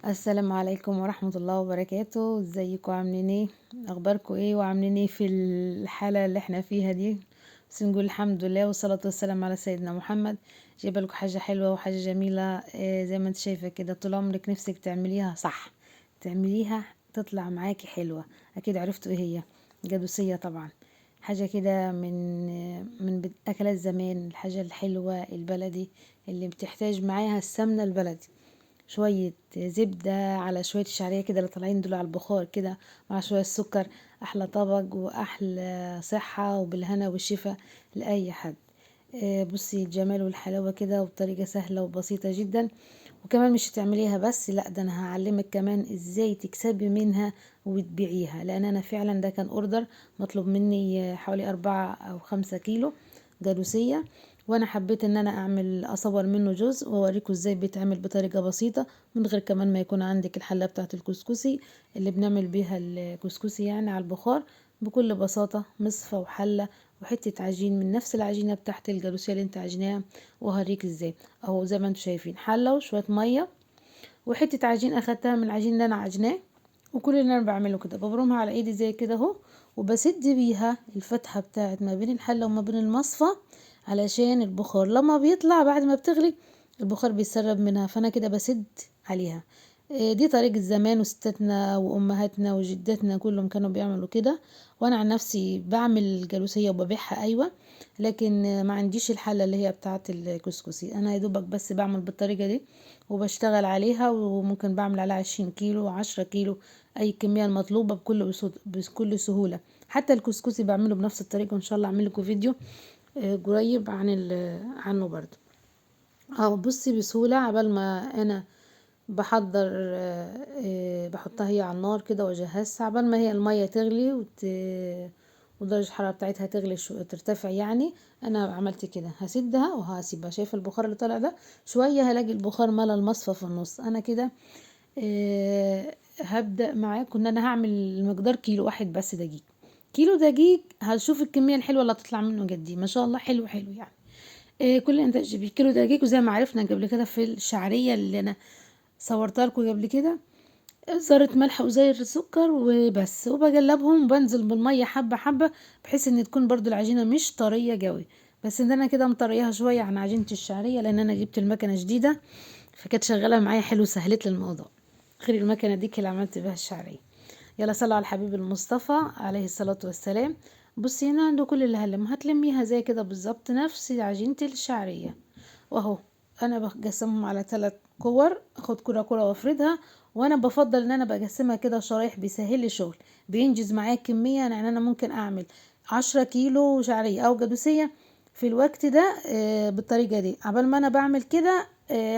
السلام عليكم ورحمة الله وبركاته. ازيكم عاملين ايه؟ اخباركم ايه؟ وعاملين ايه في الحالة اللي احنا فيها دي؟ بس نقول الحمد لله والصلاة والسلام على سيدنا محمد. جايبه لكم حاجة حلوة وحاجة جميلة، زي ما انت شايفة كده، طول عمرك نفسك تعمليها صح، تعمليها تطلع معاكي حلوة. اكيد عرفتوا ايه هي، جدوسية طبعا، حاجة كده من اكلات زمان، الحاجة الحلوة البلدي اللي بتحتاج معاها السمنة البلدي، شوية زبدة على شوية الشعرية كده اللي طالعين دول على البخار كده مع شوية سكر. أحلى طبق وأحلى صحة وبالهنا والشفا لأي حد. بصي الجمال والحلاوة كده، وبطريقة سهلة وبسيطة جدا. وكمان مش هتعمليها بس، لا ده أنا هعلمك كمان إزاي تكسبي منها وتبيعيها، لأن أنا فعلا ده كان أوردر مطلوب مني حوالي 4 أو 5 كيلو جالوسية، وانا حبيت ان انا اصور منه جزء واوريكم ازاي بيتعمل بطريقة بسيطة، من غير كمان ما يكون عندك الحلة بتاعه الكسكسي اللي بنعمل بيها الكسكسي يعني على البخار. بكل بساطة مصفى وحله وحتة عجين من نفس العجينة بتاعه الجالوسيه اللي انت عجناها، وهوريك ازاي. اهو زي ما انتم شايفين، حله وشوية مية وحتة عجين اخدتها من العجين اللي انا عجناه، وكل اللي انا بعمله كده ببرمها على ايدي زي كده اهو، وبسد بيها الفتحة بتاعت ما بين الحلة وما بين المصفى، علشان البخار لما بيطلع بعد ما بتغلي البخار بيتسرب منها، فانا كده بسد عليها. دي طريقة زمان، وستاتنا وامهاتنا وجداتنا كلهم كانوا بيعملوا كده. وانا عن نفسي بعمل الجالوسية وببيعها، ايوه، لكن ما عنديش الحلة اللي هي بتاعة الكسكسي، انا يا دوبك بس بعمل بالطريقة دي وبشتغل عليها، وممكن بعمل عليها 20 كيلو 10 كيلو، اي كمية المطلوبة بكل سهولة. حتى الكسكسي بعمله بنفس الطريقة، وان شاء الله اعمل لكم فيديو قريب عنه برضو. اهو بصي بسهولة، عبال ما انا بحضر، بحطها هي على النار كده واجهزها، عبال ما هي المية تغلي ودرجة الحرارة بتاعتها تغلي ترتفع يعني. انا عملت كده، هسدها وهسيبها. شايفة البخار اللي طالع ده؟ شوية هلاقي البخار ملى المصفى في النص. انا كده هبدأ معاكم ان انا هعمل مقدار كيلو واحد بس دقيق، كيلو دقيق. هشوف الكمية الحلوة اللي هتطلع منه قد ايه، ما شاء الله حلو حلو يعني. كل انتاج بكيلو دقيق، وزي ما عرفنا قبل كده في الشعرية اللي انا صورتها لكم قبل كده، ذرة ملح وزي السكر وبس، وبقلبهم وبنزل بالمية حبة حبة، بحيث ان تكون برضو العجينة مش طرية قوي، بس ان انا كده مطريها شوية عن عجينة الشعرية، لان انا جبت المكنة جديدة فكانت شغالة معايا حلو، سهلت لي الموضوع غير المكنة دي اللي عملت بها الشعرية. يلا صلوا على الحبيب المصطفى عليه الصلاة والسلام. بصي هنا عنده كل اللي هلم، هتلميها زي كده بالظبط نفس عجينة الشعرية. واهو انا بقسمهم على 3 كور، اخد كرة كرة وافردها، وانا بفضل ان انا بقسمها كده شرايح، بيسهل لي الشغل، بينجز معايا الكمية. يعني انا ممكن اعمل 10 كيلو شعرية او جدوسية في الوقت ده، بالطريقة دي. عبال ما انا بعمل كده،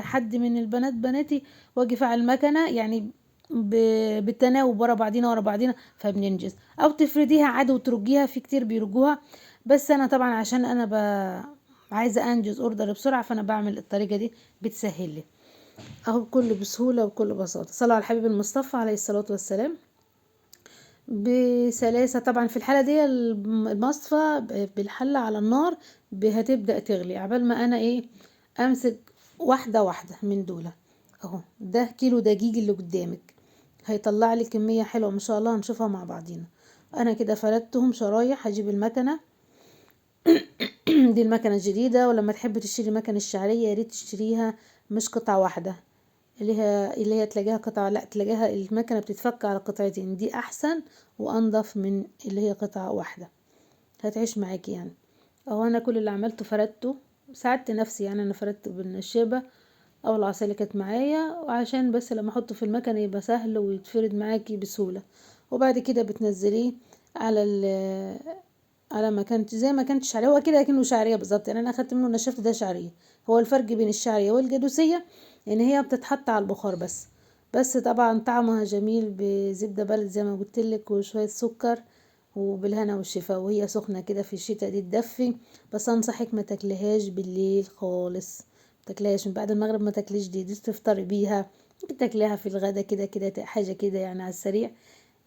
حد من البنات بناتي واقف على المكنة يعني بالتناوب ورا بعضينا ورا بعضينا، فبننجز. او تفرديها عادي وترجيها، في كتير بيرجوها، بس انا طبعا عشان انا عايزه انجز order بسرعة، فانا بعمل الطريقة دي بتسهل لي اهو، بكل بسهولة وبكل بساطة. صلوا على الحبيب المصطفى عليه الصلاة والسلام. بسلاسة طبعا في الحالة دي المصفى بالحله على النار هتبدا تغلي، عبال ما انا امسك واحدة واحدة من دول اهو. ده كيلو دقيق اللي قدامك هيطلع لي كمية حلوة ما شاء الله، هنشوفها مع بعضينا. انا كده فردتهم شرايح. هجيب المكنه دي المكنه الجديدة، ولما تحب تشتري مكنه الشعرية يا ريت تشتريها مش قطعه واحدة، اللي هي تلاقيها قطعه، لا تلاقيها المكنه بتتفك على قطعتين، دي احسن وانضف من اللي هي قطعه واحدة، هتعيش معاكي يعني. اهو انا كل اللي عملته فردته، ساعدت نفسي يعني، انا فردته بالنشابه او العصاية اللي كانت معايا، وعشان بس لما احطه في المكنه يبقى سهل ويتفرد معاكي بسهولة. وبعد كده بتنزليه على ما كانت زي ما كانت شعرية، هو كده كأنه شعرية بالظبط يعني. انا اخدت منه نشفت ده شعرية. هو الفرق بين الشعرية والجدوسيه ان هي بتتحط على البخار بس طبعا طعمها جميل بزبده بلد زي ما قلت لك، وشوية سكر، وبالهنا والشفا. وهي سخنة كده في الشتاء دي تدفي، بس انصحك ما تاكلهاش بالليل خالص، ما تاكلهاش من بعد المغرب، ما تاكليش دي تفطري بيها، ممكن تاكليها في الغدا كده كده حاجة كده يعني على السريع،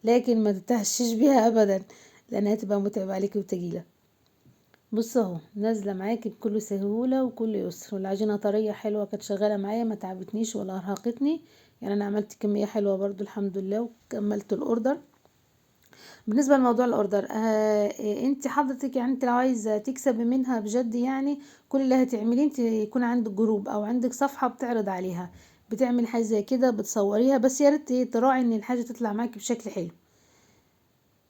لكن ما تتعشيش بيها ابدا لانها تبقى متعبة عليكي وتقيله. بصوا اهو نازله معاكي بكل سهولة وكل يسر، والعجينه طرية حلوة كانت شغالة معايا، ما تعبتنيش ولا ارهقتني. يعني انا عملت كمية حلوة برضو الحمد لله وكملت ال order. بالنسبة لموضوع ال order، انت حضرتك يعني انت لو عايزه تكسبي منها بجد، يعني كل اللي هتعمليه انت يكون عندك group او عندك صفحة بتعرض عليها، بتعمل حاجة زي كده بتصوريها، بس يا ريت تراعي ان الحاجة تطلع معاكي بشكل حلو.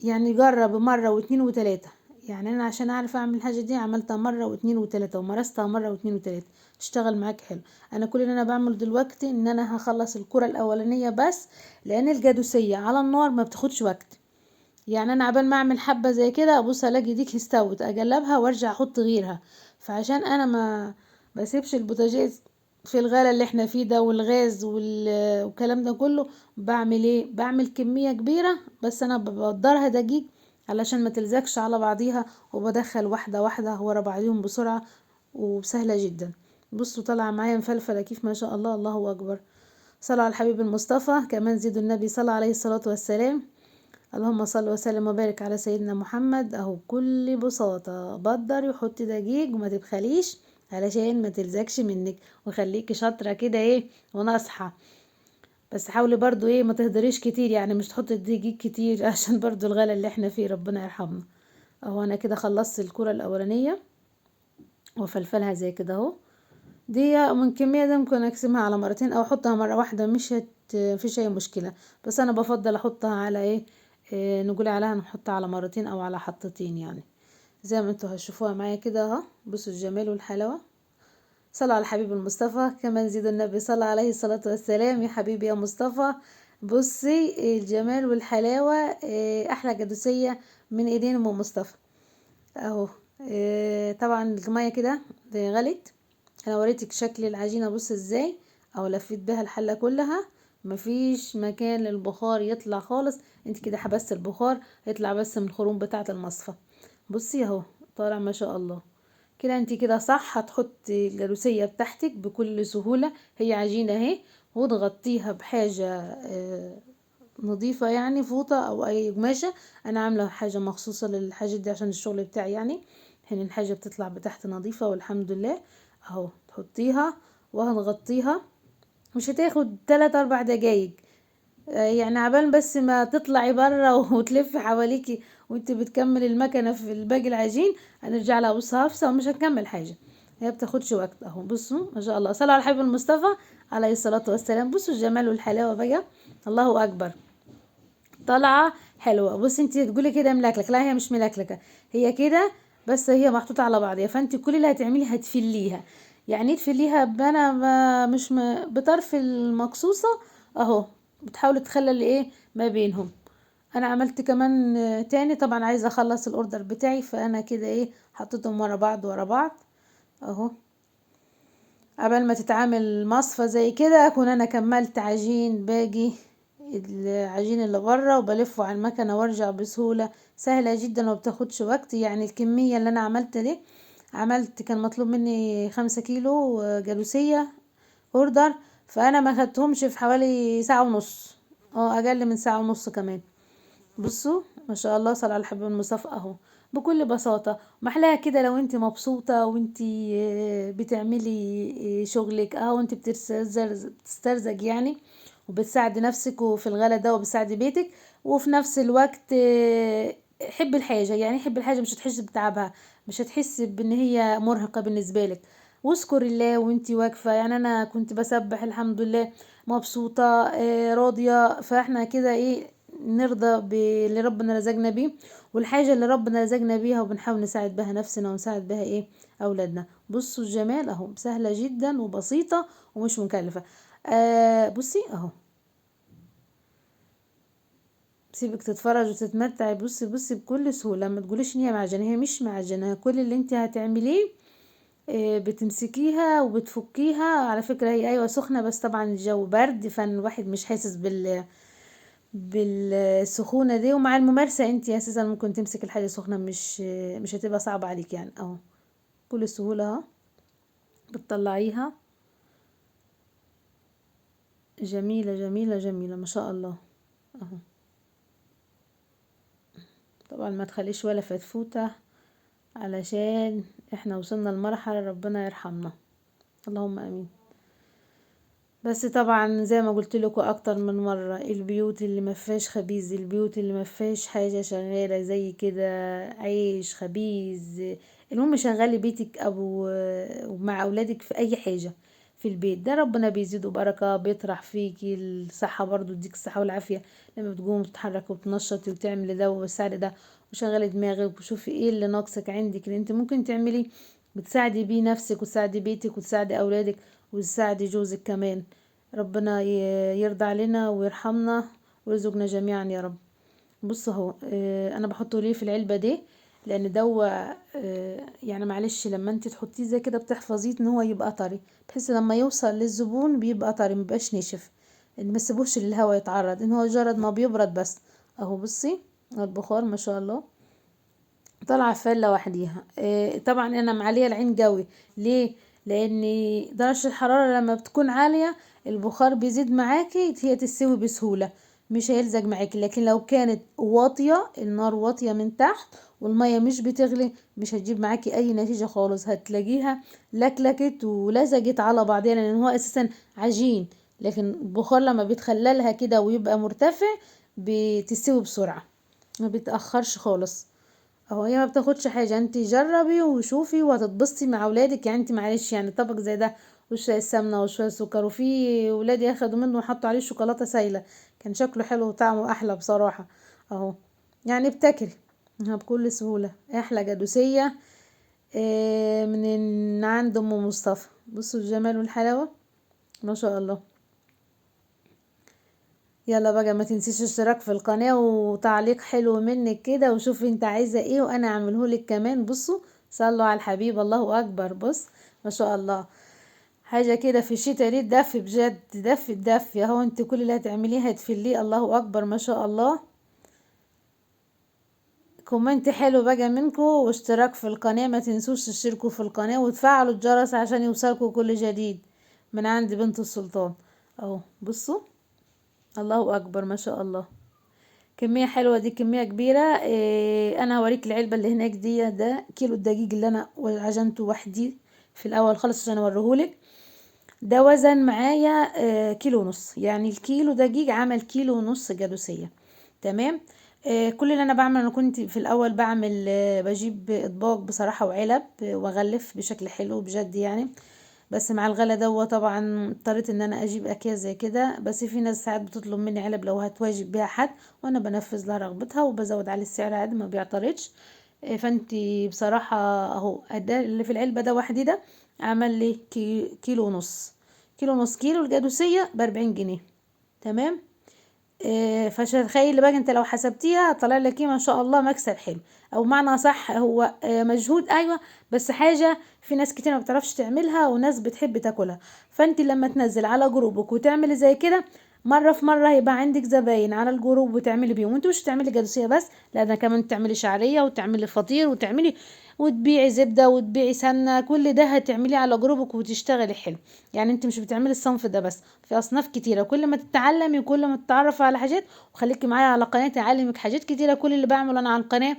يعني جرب مرة واتنين وتلاتة، يعني انا عشان اعرف اعمل الحاجة دي عملتها مرة واتنين وتلاتة، ومارستها مرة واتنين وتلاتة، اشتغل معاك حلو. انا كل اللي انا بعمله دلوقتي ان انا هخلص الكره الاولانية بس، لان الجدوسيه على النار ما بتاخدش وقت. يعني انا عبال ما اعمل حبه زي كده ابص الاقي ديك استوت، اقلبها وارجع احط غيرها. فعشان انا ما بسيبش البوتاجاز في الغلا اللي احنا فيه ده والغاز والكلام ده كله، بعمل ايه؟ بعمل كمية كبيرة بس انا بقدرها دقيق علشان ما تلزقش على بعضيها، وبدخل واحدة واحدة ورا بعضيهم بسرعة وسهلة جدا. بصوا طالعه معايا مفلفله كيف ما شاء الله، الله اكبر. صلوا على الحبيب المصطفى، كمان زيدوا النبي صلى عليه الصلاة والسلام. اللهم صل وسلم وبارك على سيدنا محمد. اهو بكل بساطة بدر يحط دقيق وما تبخليش علشان ما تلزقش منك، وخليكي شاطرة كده ايه وناصحه، بس حاولي برضو ايه ما تهدريش كتير، يعني مش تحطي الدقيق كتير عشان برضو الغلا اللي احنا فيه ربنا يرحمنا. اهو انا كده خلصت الكرة الاولانية وفلفلها زي كده اهو. دي من كمية ده ممكن اقسمها على مرتين او احطها مرة واحدة، مش فيش اي مشكلة، بس انا بفضل احطها على ايه، نقول عليها نحطها على مرتين او على حطتين، يعني زي ما انتوا هتشوفوها معايا كده اهو. بصوا الجمال والحلاوة. صلوا على الحبيب المصطفى، كمان زيدوا النبي صلى عليه الصلاة والسلام. يا حبيبي يا مصطفى. بصي الجمال والحلاوة، احلى جدوسية من ايدين ام مصطفى اهو. طبعا المية كده غلت، انا وريتك شكل العجينة بص ازاي اهو، لفيت بها الحلة كلها، مفيش مكان للبخار يطلع خالص. انت كده حبست البخار، هيطلع بس من الخروم بتاعة المصفى. بصي اهو طالع ما شاء الله كده. انت كده صح هتحطي الجاروسية بتاعتك بكل سهولة، هي عجينة اهي، وتغطيها بحاجة نظيفة، يعني فوطة او اي قماشة. انا عاملة حاجة مخصوصة للحاجة دي عشان الشغل بتاعي، يعني حين الحاجة بتطلع بتحت نظيفة والحمد لله اهو. تحطيها وهنغطيها، مش هتاخد 3-4 دقايق، يعني عبال بس ما تطلعي بره وتلف حواليكي وانت بتكمل المكنه في باقي العجين. هنرجع لها بص هفصه ومش هتكمل حاجة، هي بتاخدش وقت اهو. بصوا ما شاء الله، صلوا على الحبيب المصطفى عليه الصلاة والسلام. بصوا الجمال والحلاوه بقى، الله اكبر، طالعه حلوة. بصي انت تقولي كده ملكلك، لا هي مش ملكلكه، هي كده بس هي محطوطة على بعضها. فانت كل اللي هتعملي هتفليها، يعني تفليها انا مش بطرف المقصوصه اهو، بتحاولي تخلي ايه ما بينهم. انا عملت كمان تاني، طبعا عايزه اخلص ال order بتاعي، فانا كده ايه حطيتهم ورا بعض ورا بعض اهو. قبل ما تتعامل مصفى زي كده اكون انا كملت عجين باقي العجين اللي بره، وبلفه على المكنه وارجع بسهولة، سهلة جدا ومبتاخدش وقت. يعني الكمية اللي انا عملتها دي، عملت كان مطلوب مني 5 كيلو جالوسيه order، فانا ما خدتهمش في حوالي ساعة ونص، اقل من ساعة ونص كمان. بصوا ما شاء الله، صلى على الحبيب المصطفى اهو. بكل بساطة محلاها كده. لو انت مبسوطة وانت بتعملي شغلك اهو، انت بتسترزق يعني، وبتساعدي نفسك وفي الغلا ده، وبتساعدي بيتك، وفي نفس الوقت حب الحاجة، يعني حب الحاجة، مش هتحس بتعبها، مش هتحس بان هي مرهقة بالنسبة لك. واذكر الله وانتي واقفة، يعني انا كنت بسبح الحمد لله، مبسوطة راضية. فاحنا كده ايه نرضى باللي ربنا رزقنا بيه، والحاجة اللي ربنا رزقنا بيها، وبنحاول نساعد بها نفسنا ونساعد بها ايه اولادنا. بصوا الجمال اهو، سهلة جدا وبسيطة ومش مكلفة. بصي اهو، سيبك تتفرج وتتمتعي. بصي بصي بكل سهولة، ما تقوليش ان هي معجنة، هي مش معجنة. كل اللي انت هتعمليه بتمسكيها وبتفكيها. على فكرة هي ايوه سخنة، بس طبعا الجو برد، فالواحد مش حاسس بالسخونة دي. ومع الممارسة انت اساسا ممكن تمسك الحاجة سخنة، مش هتبقى صعبة عليك يعني اهو، بكل سهولة اهو بتطلعيها. جميلة جميلة جميلة ما شاء الله اهو. طبعا ما تخليش ولا فتفوتة، علشان احنا وصلنا لمرحلة ربنا يرحمنا، اللهم امين. بس طبعا زي ما قلت لكم اكتر من مرة، البيوت اللي ما فيهاش خبيز، البيوت اللي ما فيهاش حاجة شغالة زي كده، عيش خبيز، المهم شغلي بيتك او مع اولادك في اي حاجة في البيت، ده ربنا بيزيده بركة، بيطرح فيكي الصحة برضو، يديك الصحة والعافية لما بتقوم وتتحرك وتنشطي وتعملي ده وتساعدي ده، وشغلي دماغك وشوفي ايه اللي ناقصك عندك اللي انت ممكن تعملي، بتساعدي بيه نفسك وتساعدي بيتك وتساعدي اولادك وتساعدي جوزك كمان. ربنا يرضى علينا ويرحمنا ويرزقنا جميعا يا رب. بصوا اهو، انا بحطه ليه في العلبة دي، لان دوا يعني معلش لما انت تحطيه زي كده بتحفظيه ان هو يبقى طري، بحيث لما يوصل للزبون بيبقى طري مبيبقاش ناشف، ما تسيبوش للهواء يتعرض، ان هو مجرد ما بيبرد بس اهو. بصي البخار ما شاء الله طالعه فله لوحديها. طبعا انا معليه العين قوي، ليه؟ لان درجه الحرارة لما بتكون عالية البخار بيزيد معاكي، هي تستوي بسهولة مش هيلزق معاكي. لكن لو كانت واطية، النار واطية من تحت والمية مش بتغلي، مش هتجيب معاكي اي نتيجة خالص، هتلاقيها لكلكت ولزجت على بعضها، لان هو اساسا عجين. لكن البخار لما بيتخللها كده ويبقى مرتفع بتستوي بسرعة، ما بيتاخرش خالص. اهو هي ما بتاخدش حاجة، انت جربي وشوفي وهتتبسطي مع اولادك. يعني انت معلش يعني طبق زي ده وشوية سمنه وشوية سكر، وفي ولادي اخدوا منه وحطوا عليه شوكولاتة سايله، كان شكله حلو وطعمه احلى بصراحة. اهو يعني ابتكري بكل سهولة، احلى جدوسيه من عند ام مصطفى. بصوا الجمال والحلاوه ما شاء الله. يلا بقى ما تنسيش اشتراك في القناة وتعليق حلو منك كده، وشوفي انت عايزة ايه وانا اعملهولك كمان. بصوا صلوا على الحبيب، الله اكبر. بص ما شاء الله، حاجة كده في الشتاء دي تدفي بجد، تدفي تدفي اهو. انت كل اللي هتعمليه هتفليه، الله اكبر ما شاء الله. comment حلو بقى منكم واشتراك في القناة، ما تنسوش تشتركوا في القناة وتفعلوا الجرس عشان يوصلكوا كل جديد من عند بنت السلطان. اهو بصوا الله اكبر ما شاء الله، كمية حلوة دي، كمية كبيرة. انا هوريك العلبة اللي هناك دي، ده كيلو الدقيق اللي انا عجنته وحدي في الاول خالص عشان اوريهولك. ده وزن معايا كيلو ونص، يعني الكيلو دقيق عمل كيلو ونص جدوسيه. تمام. كل اللي انا بعمل، انا كنت في الاول بعمل بجيب اطباق بصراحة وعلب واغلف بشكل حلو بجد يعني، بس مع الغلا دوا طبعا اضطريت ان انا اجيب اكياس زي كده. بس في ناس ساعات بتطلب مني علب لو هتواجب بيها حد، وانا بنفذ لها رغبتها وبزود عليه السعر عادي ما بيعترضش. فانتي بصراحة اهو ده اللي في العلبة ده وحدي ده عمل لي كيلو ونص، كيلو ونص، كيلو الجدوسيه ب40 جنيه. تمام. فتخيل بقى انت لو حسبتيها طلع لك ايه ما شاء الله، مكسب حلو، او معنى صح هو مجهود ايوه، بس حاجة في ناس كتير ما بتعرفش تعملها وناس بتحب تاكلها. فانت لما تنزل على جروبك وتعملي زي كده مرة في مرة هيبقى عندك زباين على الجروب وتعملي بيهم. وانت مش تعملي جدوسيه بس، لا ده كمان تعملي شعرية وتعملي فطير وتعملي وتبيعي زبدة وتبيعي سمنه، كل ده هتعمليه على جروبك وتشتغلي حلو. يعني انت مش بتعملي الصنف ده بس، في اصناف كتيرة، كل ما تتعلمي وكل ما تتعرفي على حاجات. وخليكي معايا على قناتي اعلمك حاجات كتيرة، كل اللي بعمله انا على القناة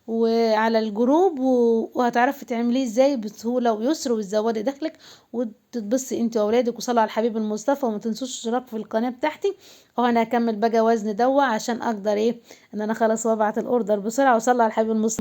وعلى الجروب، وهتعرفي تعمليه ازاي بسهولة ويسر، وتزودي دخلك وتتبسطي انت واولادك. وصلوا على الحبيب المصطفى، وما تنسوش الاشتراك في القناة بتاعتي. اهو انا هكمل بقى وزن دوا عشان اقدر ايه ان انا خلاص وابعت ال order بسرعة. وصلوا على الحبيب المصطفى.